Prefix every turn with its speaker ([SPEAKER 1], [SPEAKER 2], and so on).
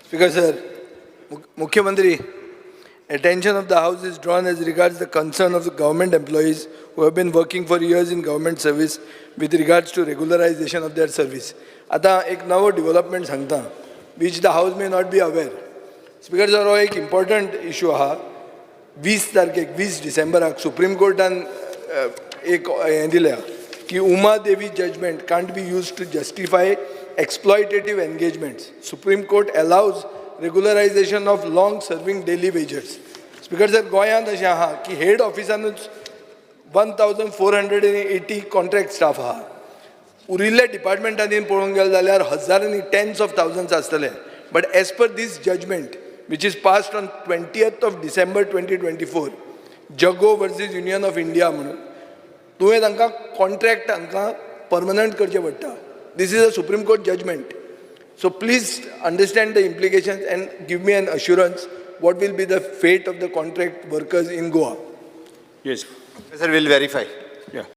[SPEAKER 1] Speaker sir, मुख्यमंत्री, attention of the House is drawn as regards the concern of the government employees who have been working for years in government service with regards to regularization of their service. आतां एक नवो development सांगता, which the House may not be aware. Speaker sir, हो एक important issue आहा. 20 तारखेक, 20 डिसेंबराक supreme कोर्टान एक हें दिल्या की Uma Devi judgement can't be use to justify exploitative engagements. Supreme court allows regularisation of long serving daily wagers. Speaker sir, गोंयांत अशें आहा की हेड ऑफिसानूच 1480 contract staff आहा. उरिल्ल्या डिपार्टमेंटांनी पळोवंक गेले जाल्यार हजारांनी, टेन्स ऑफ थावजंड्स आसतले. But as per this judgment, which is passed on 20th of December 2024, Jaggo versus Union of India म्हणून, तुवें तांकां कॉन्ट्रॅक्ट तांकां परमनंट करचें पडटा. This is a Supreme Court judgment, so please understand the implications and give me an assurance what will be the fate of the contract workers in Goa.
[SPEAKER 2] Yes.
[SPEAKER 3] Sir, will verify.
[SPEAKER 2] Yeah.